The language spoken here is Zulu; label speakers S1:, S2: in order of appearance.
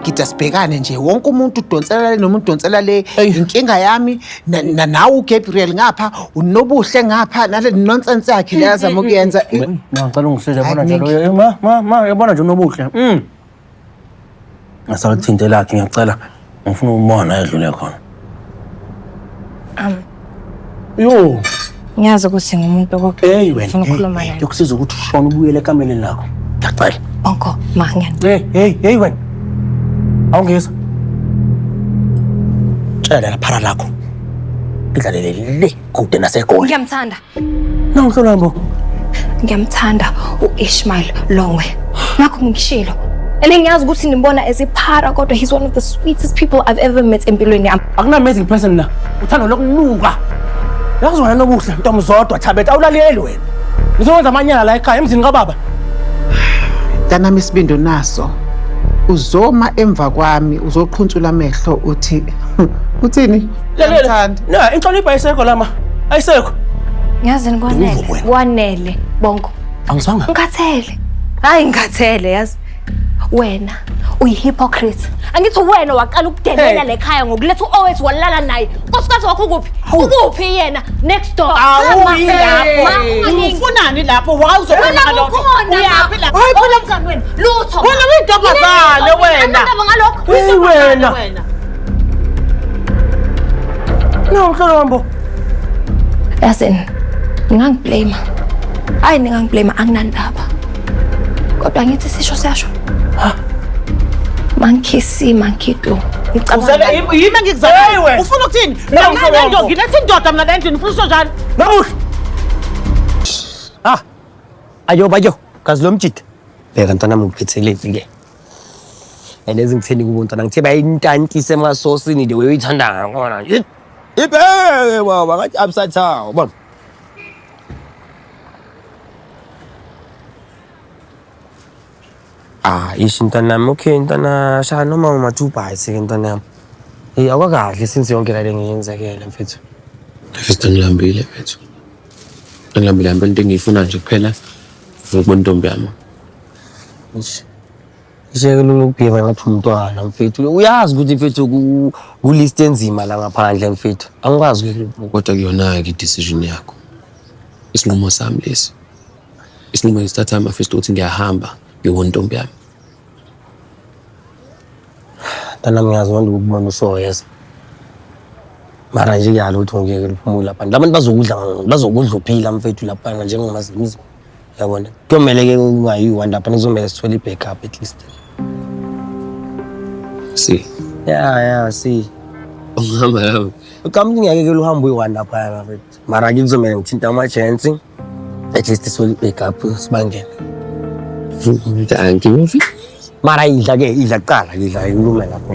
S1: Siyagida sibhekane nje wonke umuntu udonsela le noma udonsela le inkinga yami nawe uGabriel ngapha unobuhle ngapha nale nonsense yakhe le azama ukuyenza.
S2: Ma, ngicela ungisize yabona nje
S1: Akuningi.
S2: lo. Ma, ma, ma, yabona nje unobuhle. Ngasawuthinte lakhe ngiyacela. Ngifuna ukubona edlule khona. Yo,
S3: Ngiyazi ukuthi ngumuntu okokuqala.
S2: hey wena.
S3: Ngifuna ukukhuluma naye.
S2: Yokusiza ukuthi ushone ubuyele ekameleni lakho. Ngiyacela.
S3: Bonko, ma ngiyani.
S2: Hey, hey, hey wena. Awungizwa. Tshela la phara lakho. Lidlalele le kude naseGoli.
S3: Ngiyamthanda.
S2: Nawuhlolambo.
S3: Ngiyamthanda u-Ishmael Longwe. Ngakho ngikushilo. And ngiyazi ukuthi nimbona as iphara kodwa he's one of the sweetest people I've ever met empilweni yami.
S2: Akuna amazing person la. Uthando lokunuka. Yakuzwana nobuhle ntombi zodwa Thabethe awulaleli wena. Ngizokwenza amanyala la ekhaya emzini kababa.
S1: Mntanami isibindi naso. Uzoma emva kwami uzoqhuntsula amehlo uthi uthini?
S2: Lalela.
S1: Ngiyamthanda.
S2: Na, inhlonipho ayisekho lama. Ayisekho.
S3: Ngiyazini kwanele.
S2: Uvume wena.
S3: Kwanele Bonko.
S2: Angizwanga.
S3: Ngikhathele. Hayi ngikhathele yazi. Wena uyi-hypocrite. Angithi wena waqala ukudelela
S2: Hey.
S3: le khaya ngokuletha u-Owethu walala naye. Nkosikazi wakho ukuphi? Ukuphi yena? Next door.
S1: Awuyi lapho.
S3: Ma, ungalingi.
S1: Ufunani lapho? Why uzofuna
S3: Wena
S1: ngalokho?
S3: ukhona.
S1: Uyaphi lapho?
S3: Hayi phela mngani wena. Lutho.
S1: Wena uyintombazane wena.
S3: Anginandaba ngalokho.
S2: Hey wena. Nawuhlolambo.
S3: Yazini, ningangiblame. Hayi ningangiblame anginandaba. Kodwa ngithi sisho siyasho. Monkey see, monkey do. Ngicabanga
S1: Uzele yimi
S2: Hey,
S1: engikuzalayo.
S2: wena.
S1: Ufuna ukuthini?
S2: Nawu
S1: Mina
S2: Mhlongo.
S1: ngiletha indoda mina la endlini ufuna usho njalo?
S2: Nabuhle.
S4: Ah. Ayo bayo, kazi lo mjida. Bheka ntwana ngikuphetheleni ke. And ezingitheni kubo ntwana ngithe bayintantise emasosini the way uyithanda ngakhona. Ibheke baba ngathi upside down. Bona. Ah, ishi mntanami, okay ntwana, shaya noma uma two bites ke mntanami. Eh awukakahle since yonke la lengiyenzekele mfethu.
S5: Mfethu ngilambile mfethu. Ngilambile ngempela into engiyifuna nje kuphela ngifuna ukubona intombi yami.
S4: Eish. Isheke lula ukubhema ngathi umntwana mfethu. Uyazi ukuthi mfethu ku-list enzima la ngaphandle mfethu. Angikwazi ukuyibuka.
S5: Kodwa kuyona-ke i-decision yakho. Isinqumo sami lesi. Isinqumo engisithathayo mafesto ukuthi ngiyahamba ngiyobona intombi yami.
S4: Mntanami ngiyazi wanda ukubona usoyeza. Mara nje kuyala ukuthi ngiyeke liphumule lapha. Labantu bazokudla bazokudla uphila mfethu lapha njengomazimizi. Yabona. Kuyomele ke ungayi-one lapha kuzomele sithole i-backup at least.
S5: Si.
S4: Yeah, yeah, see.
S5: Ungihamba nami.
S4: Ucabanga ukuthi ngiyeke ke uhambe uyi-one lapha mfethu. Mara ke kuzomele ngithinte ama-chance. At least sithole i-backup sibangene.
S5: Thank you.
S4: Mara idla ke idla kuqala idla ilume lapho.